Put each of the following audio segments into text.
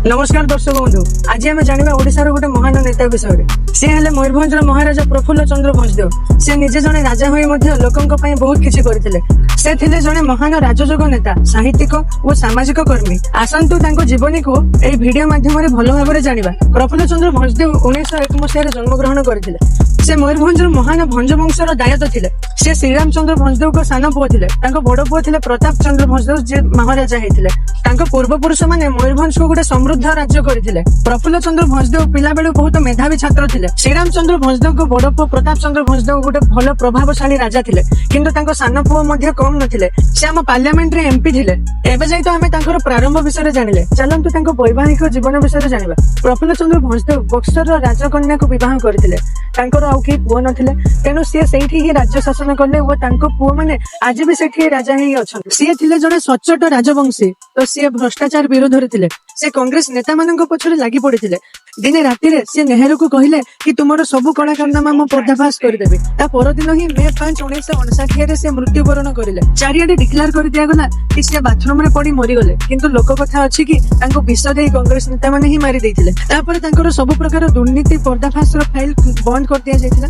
ନମସ୍କାର ଦର୍ଶକ ବନ୍ଧୁ, ଆଜି ଆମେ ଜାଣିବା ଓଡିଶାର ଗୋଟେ ମହାନ ନେତା ବିଷୟରେ। ସେ ହେଲେ ମୟୂରଭଞ୍ଜର ମହାରାଜା ପ୍ରଫୁଲ୍ଲ ଚନ୍ଦ୍ର ଭଞ୍ଜଦେବ। ସେ ନିଜେ ଜଣେ ରାଜା ହୋଇ ମଧ୍ୟ ଲୋକଙ୍କ ପାଇଁ ବହୁତ କିଛି କରିଥିଲେ। ସେ ଥିଲେ ଜଣେ ମହାନ ରାଜଯୋଗ ନେତା, ସାହିତ୍ୟିକ ଓ ସାମାଜିକ କର୍ମୀ। ଆସନ୍ତୁ, ତାଙ୍କ ଜୀବନୀକୁ ଏହି ଭିଡିଓ ମାଧ୍ୟମରେ ଭଲ ଭାବରେ ଜାଣିବା। ପ୍ରଫୁଲ୍ଲ ଚନ୍ଦ୍ର ଭଞ୍ଜଦେବ 1901 ମସିହାରେ ଜନ୍ମଗ୍ରହଣ କରିଥିଲେ। ସେ ମୟୂରଭଞ୍ଜର ମହାନ ଭଞ୍ଜ ବଂଶର ଦାୟଦ ଥିଲେ। ସେ ଶ୍ରୀରାମଚନ୍ଦ୍ର ଭଞ୍ଜଦେବଙ୍କ ସାନ ପୁଅ ଥିଲେ। ତାଙ୍କ ବଡ ପୁଅ ଥିଲେ ପ୍ରତାପ ଚନ୍ଦ୍ର ଭଞ୍ଜଦେବ, ଯିଏ ମହାରାଜା ହେଇଥିଲେ। ତାଙ୍କ ପୂର୍ବପୁରୁଷ ମାନେ ମୟୂରଭଞ୍ଜକୁ ଗୋଟେ ସମୃଦ୍ଧ ରାଜ୍ୟ କରିଥିଲେ। ପ୍ରଫୁଲ୍ଲ ଚନ୍ଦ୍ର ଭଞ୍ଜଦେବ ପିଲାବେଳୁ ବହୁତ ମେଧାବୀ ଛାତ୍ର ଥିଲେ। ଶ୍ରୀରାମଚନ୍ଦ୍ର ଭଞ୍ଜଦେବଙ୍କ ବଡ ପୁଅ ପ୍ରତାପ ଚନ୍ଦ୍ର ଭଞ୍ଜଦେବ ଗୋଟେ ଭଲ ପ୍ରଭାବଶାଳୀ ରାଜା ଥିଲେ, କିନ୍ତୁ ତାଙ୍କ ସାନ ପୁଅ ମଧ୍ୟ କମ ନଥିଲେ। ସେ ଆମ ପାର୍ଲାମେଣ୍ଟରେ ଏମପି ଥିଲେ। ଏବେ ଯାଇ ତ ଆମେ ତାଙ୍କର ପ୍ରାରମ୍ଭ ବିଷୟରେ ଜାଣିଲେ। ଚାଲନ୍ତୁ, ତାଙ୍କ ବୈବାହିକ ଜୀବନ ବିଷୟରେ ଜାଣିବା। ପ୍ରଫୁଲ୍ଲ ଚନ୍ଦ୍ର ଭଞ୍ଜଦେବ ବକ୍ସରର ରାଜକନ୍ୟାକୁ ବିବାହ କରିଥିଲେ। ତାଙ୍କର ଆଉ କେହି ପୁଅ ନଥିଲେ, ତେଣୁ ସିଏ ସେଇଠି ହିଁ ରାଜ୍ୟ ଶାସନ କଲେ ଓ ତାଙ୍କ ପୁଅ ମାନେ ଆଜି ବି ସେଠି ରାଜା ହେଇ ଅଛନ୍ତି। ସିଏ ଥିଲେ ଜଣେ ସଚ୍ଚୋଟ ରାଜବଂଶୀ, ତ ସିଏ ଭ୍ରଷ୍ଟାଚାର ବିରୋଧରେ ଥିଲେ। ସେ କଂଗ୍ରେସ ନେତାମାନଙ୍କ ପଛରେ ଲାଗି ପଡିଥିଲେ। ଦିନେ ରାତିରେ ସେ ନେହେରୁକୁ କହିଲେ କି ତୁମର ସବୁ କଳା କାରନାମା ମୁଁ ପର୍ଦ୍ଦାଫାଶ କରିଦେବି। ତା ପରଦିନ ହିଁ ମେ 5, 1959ରେ ସେ ମୃତ୍ୟୁବରଣ କରିଲେ। ଚାରିଆଡେ ଡିକ୍ଲେୟାର କରି ଦିଆଗଲା କି ସେ ବାଥରୁମରେ ପଡି ମରିଗଲେ, କିନ୍ତୁ ଲୋକ କଥା ଅଛି କି ତାଙ୍କୁ ବିଷ ଦେଇ କଂଗ୍ରେସ ନେତାମାନେ ହିଁ ମାରି ଦେଇଥିଲେ। ତାପରେ ତାଙ୍କର ସବୁ ପ୍ରକାର ଦୁର୍ନୀତି ପର୍ଦ୍ଦାଫାଶର ଫାଇଲ ବନ୍ଦ କରିଦିଆଯାଇଥିଲା।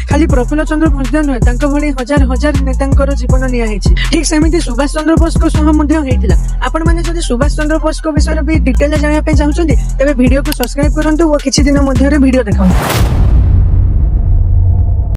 ଖାଲି ପ୍ରଫୁଲ୍ଲ ଚନ୍ଦ୍ର ଭଞ୍ଜଦେବ ନୁହେଁ, ତାଙ୍କ ଭଳି ହଜାର ହଜାର ନେତାଙ୍କର ଜୀବନ ନିଆ ହେଇଛି। ଠିକ ସେମିତି ସୁଭାଷ ଚନ୍ଦ୍ର ବୋଷଙ୍କ ସହ ମଧ୍ୟ ହେଇଥିଲା। ଆପଣମାନେ ଯଦି ସୁଭାଷ ଚନ୍ଦ୍ର ବୋଷଙ୍କ ବିଷୟରେ ବି ଡିଟେଲରେ ଜାଣିବା ପାଇଁ ଚାହୁଁଛନ୍ତି, ତେବେ ଭିଡିଓକୁ ସବସ୍କ୍ରାଇବ କରନ୍ତୁ ଓ କିଛି ଦିନ ମଧ୍ୟରେ ଭିଡିଓ ଦେଖନ୍ତୁ।